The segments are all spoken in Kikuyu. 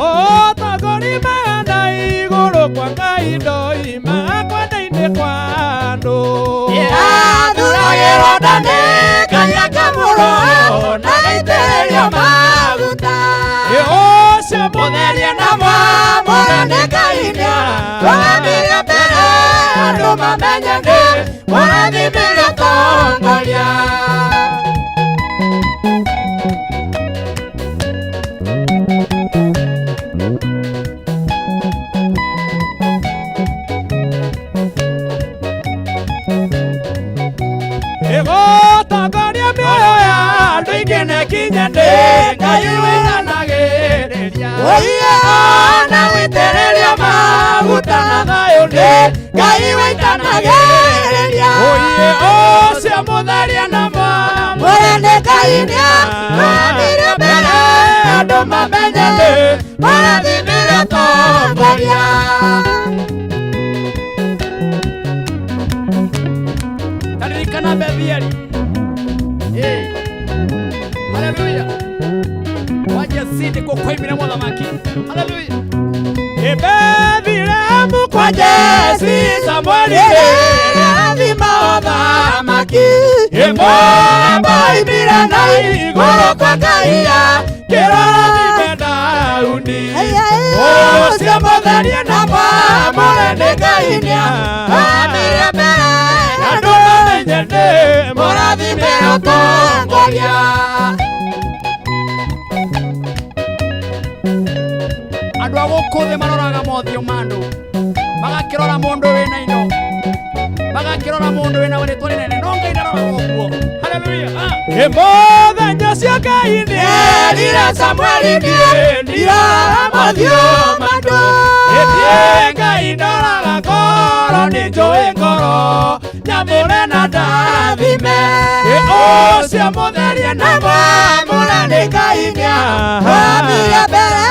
Ũtongori na igũrũ kwa Ngai ndoima kwenda-inĩ kwa andũ. Athuragĩrwo nda nĩ Ngai akamũrwo na agaitĩrĩrio maguta. Ĩ ũcio mũtherie na Mwamũre nĩ Ngai nĩarũgamirie mbere andũ mamenye nĩ mũrathimire atongoria. Ĩgũtongoria mĩoyo ya andũ aingĩ na ĩkinye ndĩ Ngai wĩtanagĩrĩria. Oiye na gũitĩrĩrio maguta na thayũ nĩ Ngai wĩtanagĩrĩria. Oiye ũcio mũtherie na mwamũre Mwamũre nĩ Ngai nĩarũgamirie mbere andũ mamenye nĩ mũrathimire atongoria. Taririkana Bethieli. Eh. Haleluya. Kwa Jesi ndikuo kwaimire muthamaki. Haleluya. Ĩ Bethilehemu kwa Jesi Samueli Rathima ũthamaki Ĩ Moabu oimire na igũrũ kwa Ngai kĩrathime Daudi. Ũcio mũtherie na mwamũre nĩ Ngai nĩarũgamirie mbere andũ mamenye nĩ mũrathimire atongoria. Andũ a gũkũ thĩ maroraga mothiũ ma andũ, magakĩrora mũndũ wĩna indo, magakĩrora mũndũ wĩna rĩtwa rĩnene, no Ngai ndaroraga ũguo. Haleluya. Ah. Ĩ mũthenya ũcio Ngai Nĩerire Samueli niĩ ndiroraga mothiũ ma andũ. Ĩthiĩ Ngai ndoraga ngoro nĩ njũĩ ngoro nyamũre na ndathime. Ĩ ũcio mũtherie na Mwamũre nĩ Ngai nĩarũgamirie mbere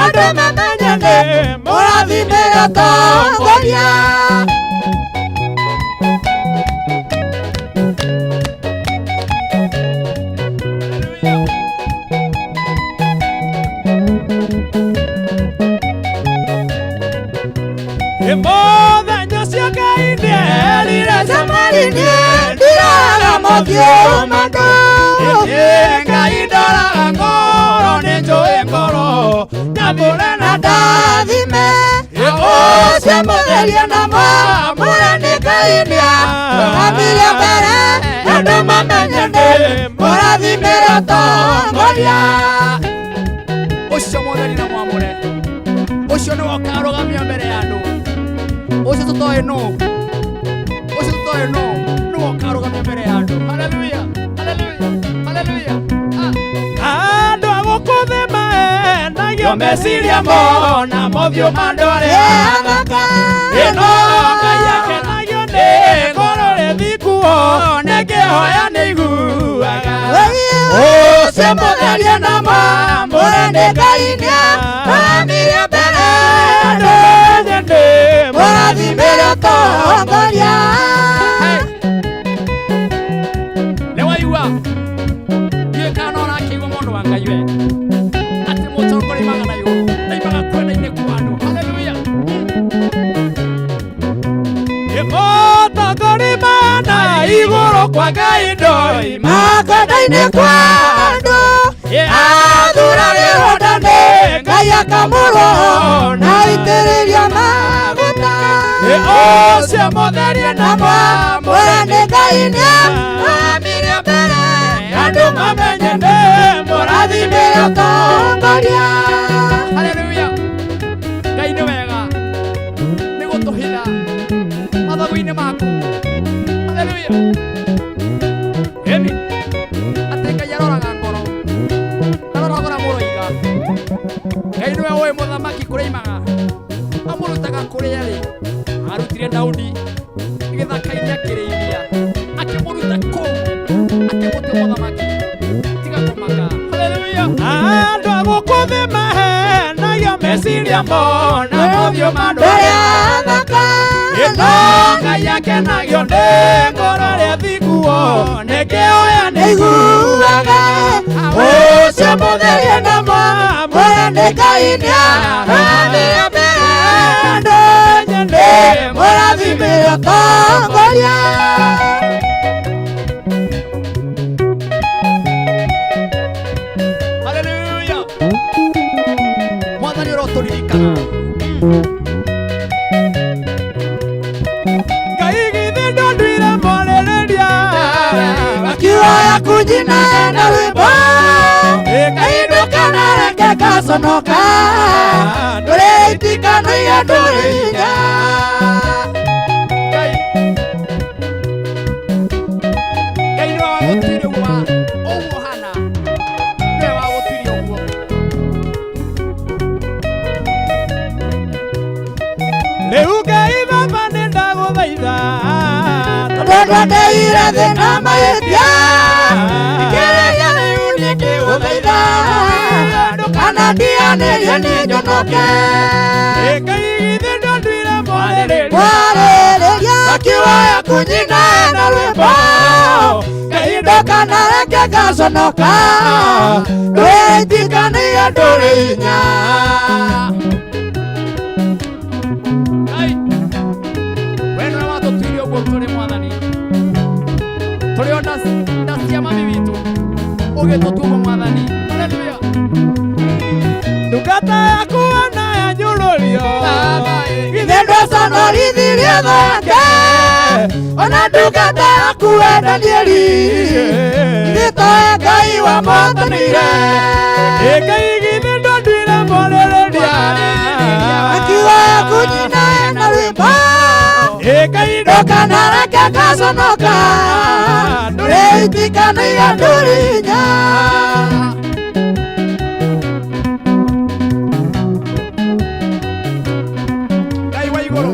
andũ mamenye nĩ mũrathimire atongoria. Ĩ mũthenya ũcio Ngai nĩerire Samueli niĩ ndiroraga mothiũ ma andũ. Ĩthiĩ Ngai ndoraga ngoro nĩ njũĩ ngoro nyamũre na Na ndathime. Ĩ Ũcio mũtherie na mwamũre nĩ Ngai nĩarũgamirie mbere andũ mamenye nĩ mũrathimire atongoria. Ũcio mũtheri na mwamũre, ũcio nĩwe ũkarũgamio mbere ya andũ. Ũcio tũtoĩ nũ, ũcio tũtoĩ nũ, nĩwe ũkarũgamio mbere ya andũ. Haleluya. Haleluya. Haleluya. Ah. Andũ a gũkũ thĩ maenagio meciria mona mothiũ ma andũ arĩa Athaka. Ĩno Ngai akenagio nĩ ngoro rĩthikuo nĩngĩhoya nĩiguaga. Ũcio mũtherie na mwamũre nĩ Ngai nĩarũgamirie mbere Andũ mamenye nĩ mũrathimire atongoria. Nĩ waigua ndiũĩ kana no ũrakĩigua mũndũ wa Ngai we atĩ mũtongoria imaga na igũrũ ndaimaga kwenda-inĩ kwa andũ. Haleluya. Ĩ mũtongoria mana igũrũ kwa Ngai ndoima Makwenda-inĩ kwa andũ athuragĩrwo nda nĩ Ngai akamũrwo na aitĩrĩrio maguta. Ĩ ũcio mũtherie na Mwamũre nĩ Ngai nĩarũgamirie mbere andũ mamenye nĩ mũrathimire atongoria. Haleluya. Ngai nĩ wega nĩ gũtũhitha mathagu-inĩ maku. Haleluya. Ĩni atĩ Ngai aroraga ngoro, ndaroraga ũrĩa mũroiga. Ngai nĩwe ũĩ mũthamaki kũrĩa aimaga, amũrutaga kũrĩa arĩ. Arutire Daudi gĩthaka-inĩ akĩrĩithia, akĩmũruta kũu akĩmũtua mũthamaki. Tiga kũmaka. Haleluya. Andũ a gũkũ thĩ mahenagio meciria mona mothiũ ma andũ Mbere athaka. Ĩno Ngai akenagio nĩ ngoro rĩa thiguo nĩkĩoya Nĩiguaga. Ũcio mũtherie na mwamũre Nĩ Ngai nĩarathiĩ mbere andũ nyende mũrathime ũtongoria. Haleluya. Mwathani ũrotũririkana. Ngai githĩ ndonduire mwarĩrĩria. Akiwa ya kujina na rwĩmbo Ngai ndũkanareke ngaconoka ndũrĩ itikano iria ndũrĩ hinya. Ngai. Ngai nĩwe wagũtuire ũguo ũguo ũhana. Nĩwe wagũtuire ũguo. Rĩu Ngai baba nĩ ndagũthaitha. Tondũ ndwandeire thĩna mahĩtia thikĩrĩria rĩu nĩngĩgũthaitha ndũkanandiganĩrie nĩ njonoke. Ngai githĩ ndonduire mwarĩrĩria. Mwarĩrĩria akiwa kunyina na rwĩmbo Ngai ndũkanareke ngaconoka ndwĩtikania ndũrĩ hinya. Ngai. We nĩwe watũtuire ũguo tũrĩ Mwathani. Tũrĩ o nda cia mami witũ. Ũgĩtũtua ũguo Mwathani. Haleluya. Ndungata yaku ona yanyũrũrio. Baba, ĩ. Githĩ ndwaconorithirie thũ yake ona ndungata yaku we Danieli githĩ towe Ngai wamwatanĩire. Ngai githĩ ndonduire mwarĩrĩria. Akiwa kunyina na rwĩmbo Ngai ndũkanareke ngaconoka ndũrĩ itikano iria ndũrĩ hinya. Ngai wa igũrũ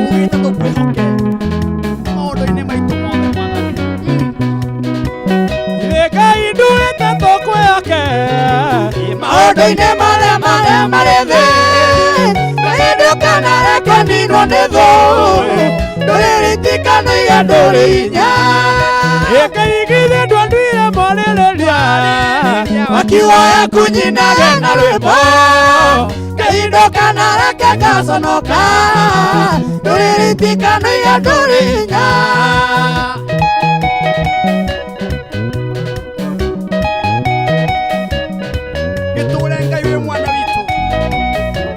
ugĩte tũkwĩhoke maũndũ-inĩ maitũ mothe Mwathani. Ngai nduĩte tũkwĩhoke. Maũndũ-inĩ mothe marĩa marĩ thĩ Ngai ndũkanareke ninwo nĩ thũ ndũrĩ itikano iria ndũrĩ hinya. Ngai githĩ ndwanduire mwarĩrĩria. Akiwa kunyinage na rwĩmbo Ngai ndũkanareke ngaconoka ndũrĩ itikano iria ndũrĩ hinya. Gĩtũũre Ngai wĩ mwana witũ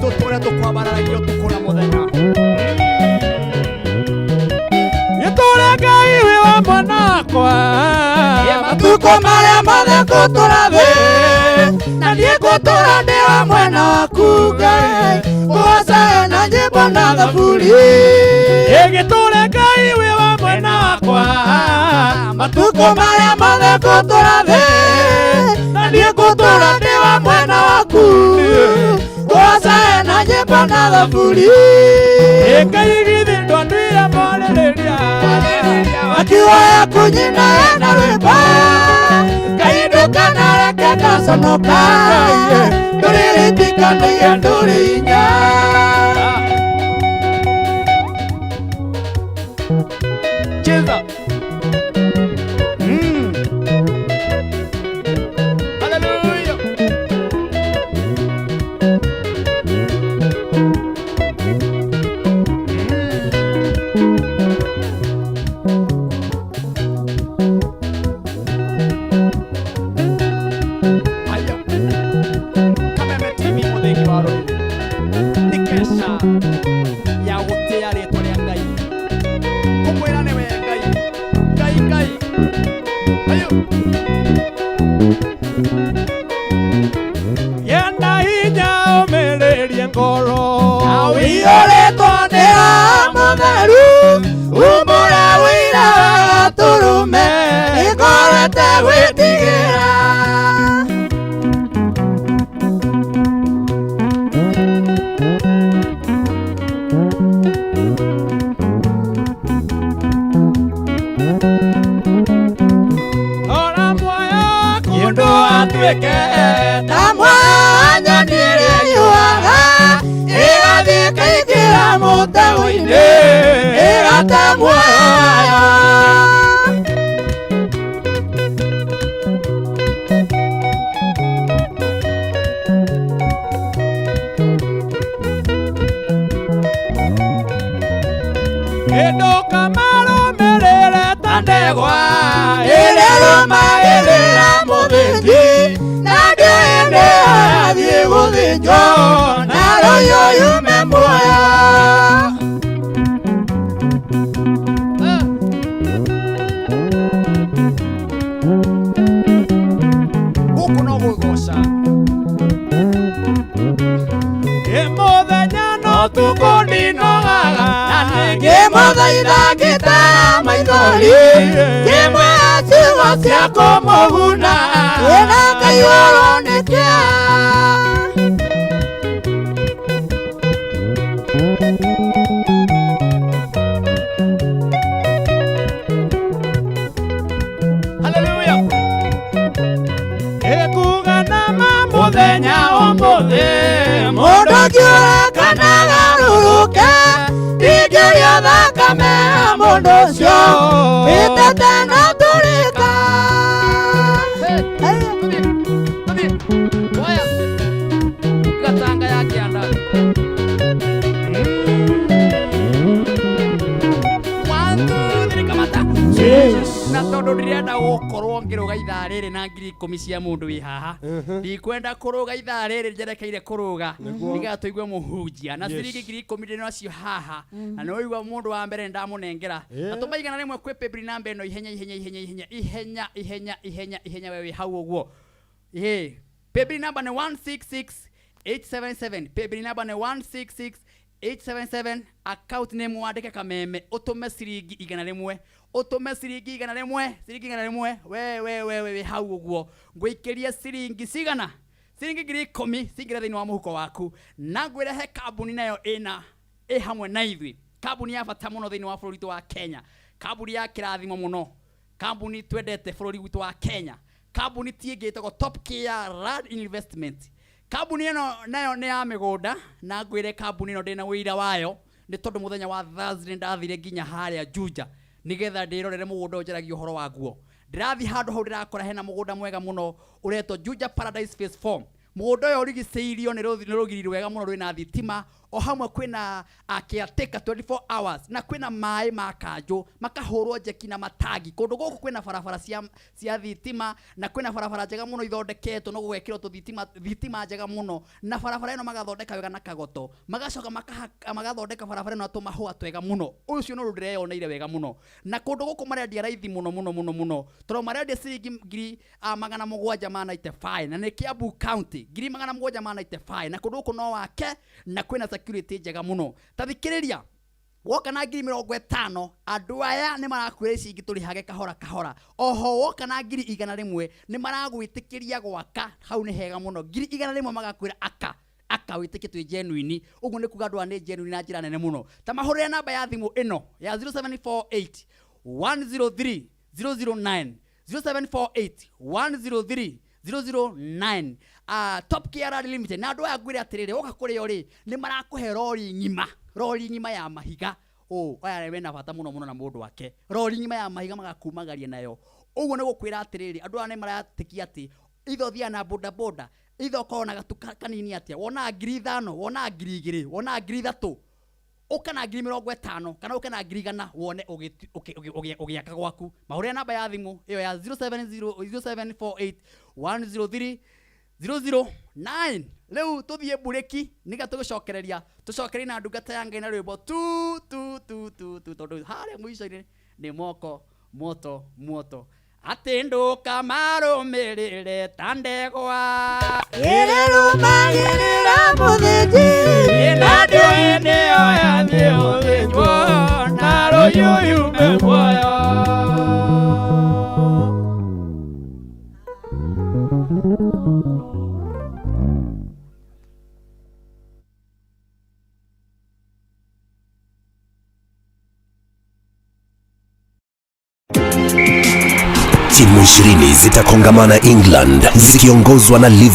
tũtũũre tũkwambararagia ũtukũ na mũthenya. Gĩtũũre Ngai wĩ wa mwana wakwa. Matukũ marĩa mothe ngũtũũra thĩ na niĩ ngũtũũra ndĩ wa mwena waku Ngai ngũgocaga na nyĩmbo na thaburi. Gĩtũũre Ngai wĩ wa mwena wakwa. Matukũ marĩa mothe ngũtũũra thĩ na niĩ ngũtũũra ndĩ wa mwena waku ngũgocaga na nyĩmbo na thaburi. Ngai githĩ ndwanduire mwarĩrĩria. Akiwa kunyina na rwĩmbo Ngai ndũkanareke ngaconoka ndũrĩ itikano iria ndũrĩ hinya. Cheza. Haleluya. Haya. Kameme TV mũthengi wa rũrĩrĩ. Nĩ kesha ya gũtĩa rĩtwa rĩa Ngai. Kũmwĩra nĩwe Ngai. Ngai Ngai. Ayo. Gĩa na hinya ũmĩrĩrie ngoro. Ũiyũrĩtwo nĩ Roho Mũtheru umbũra ũira wa Gatũrũme ĩkorwo ĩtegwĩtigĩra. Ora muoyo waku Ndũgatuĩke ta mwanya ĩrĩa yuaga ĩgathiĩ ĩkaingĩra mũtego-inĩ ĩgate muoyo wayo. Ĩrũmagĩrĩra mũthĩnji na ndiũĩ nĩyo yathiĩ gũthĩnjwo na rũiyũ yume muoyo. Gũkũ no gũgoca. Mũthenya no tukũ ndinogaga na Ngĩmũthaitha ngĩtara maithori ngĩmwĩra ciugo cia kũmũguna ĩna kaiyũrwo nĩ kĩeha. Haleluya. Ĩkuga na ma mũthenya ũmũthĩ. Mũndũ angĩũra kana agarũrũke ndingĩrĩa thakame ya mũndũ ũcio wĩtete na tũrĩka. Tũthiĩ, tũthiĩ. Oya gatanga ya kĩanda. One, two, three, kamata. Na tondũ ndĩrenda gũkorwo ngĩrũga ithaa rĩrĩ na 10,000 cia mũndũ wĩ haha, ndikwenda kũrũga ithaa rĩrĩ njerekeire kũrũga nĩgetha tũigue mũhunjia na ciringi 10,000 ndĩ nacio haha, na nĩ waigua mũndũ wa mbere ndamũnengera na tũma 100 kwĩ paybill namba ĩno ihenya ihenya ihenya ihenya ihenya ihenya ihenya ihenya. We wĩ hau ũguo. Ĩĩ, paybill namba nĩ 166877. Paybill namba nĩ 166877. Account name wandĩke Kameme, ũtũme ciringi 100, ũtũme ciringi 100, ciringi 100. We we we we wĩ hau ũguo, ngũikĩria ciringi cigana? Ciringi 10,000 cingĩre thĩinĩ wa mũhuko waku. Na ngwĩre he kambuni nayo ĩna ĩ hamwe na ithuĩ, kambuni ya bata mũno thĩinĩ wa bũrũri witũ wa Kenya, kambuni ya kĩrathimo mũno, kambuni twendete bũrũri witũ wa Kenya, kambuni ti ĩngĩ ĩtagwo Top Care Land Investment. Kambuni ĩno nayo nĩ ya mĩgũnda, na ngwĩre kambuni ĩno ndĩna ũira wayo nĩ tondũ mũthenya wa Thursday ndathire nginya harĩa Juja nĩgetha ndĩrorere mũgũnda ũyũ njaragia ũhoro waguo. Ndĩrathiĩ handũ hau ndĩrakora hena mũgũnda mwega mũno ũretwo Juja Paradise Phase 4. Mũgũnda ũyũ ũrigicĩirio nĩ rũgiri rwega mũno rwĩna thitima, o hamwe kwĩna caretaker 24 hours, na kwĩna maĩ ma kanjũ makahũrwo njeki na matangi. Kũndũ gũkũ kwĩna barabara cia thitima, na kwĩna barabara njega mũno ithondeketwo no gũgekĩrwo tũthitima, thitima njega mũno, na barabara ĩno magathondeka wega na kagoto, magacoka magathondeka barabara ĩno na tũmahũa twega mũno. Ũcio nĩ ũndũ ndĩreyoneire wega mũno. Na kũndũ gũkũ marendia raithi mũno mũno mũno mũno, tondũ marendia ciringi 795, na nĩ Kiambu County, 795. Na kũndũ gũkũ no wake na kwĩna security njega mũno. Ta thikĩrĩria, woka na 50,000, andũ aya nĩ marakwĩra ici ingĩ tũrĩhage kahora kahora. Oho woka na 100,000 nĩ maragwĩtĩkĩria gwaka hau, nĩ hega mũno. 100,000 magakwĩra aka aka wĩtĩkie twĩ genuine. Ũguo nĩ kuga andũ aya nĩ genuine na njĩra nene mũno. Ta mahũrĩre namba ya thimũ ĩno ya 0748 103 009, 0748 103 009, Top Care Limited. Na andũ aya ngwĩre atĩrĩrĩ, woka kũrĩ o rĩ, nĩ marakũhe rori ng'ima, rori ng'ima ya mahiga. Ũ aya mena bata mũno mũno na mũndũ wake, rori ng'ima ya mahiga magakumagaria nayo. Ũguo nĩ gũkwĩra atĩrĩrĩ, andũ aya nĩ maratĩkia atĩ itho ũthiaga na boda boda, itho ũkorwo na gatuka kanini atĩa, wonaga 5,000, wonaga 2,000, wonaga 3,000, ũka na 50,000 kana ũke na 100,000 wone ũgĩaka gwaku. Mahũrĩre namba ya thimũ ĩyo ya 070 0748 103 009. Rĩu tũthiĩ mburĩki nĩgetha tũgĩcokereria tũcokererie na ndungata ya Ngai na rwĩmbo tu tu tu tu tu, tondũ harĩa mũico-inĩ nĩ moko moto moto atĩ ndũkamarũmĩrĩre ta ndegwa Ĩrĩrũmagĩrĩra mũthĩnji na ndiũĩ nĩyo yathiĩ gũthĩnjwo na rũiyũ yume muoyo. Timu 20 zitakongamana England zikiongozwa na Liverpool.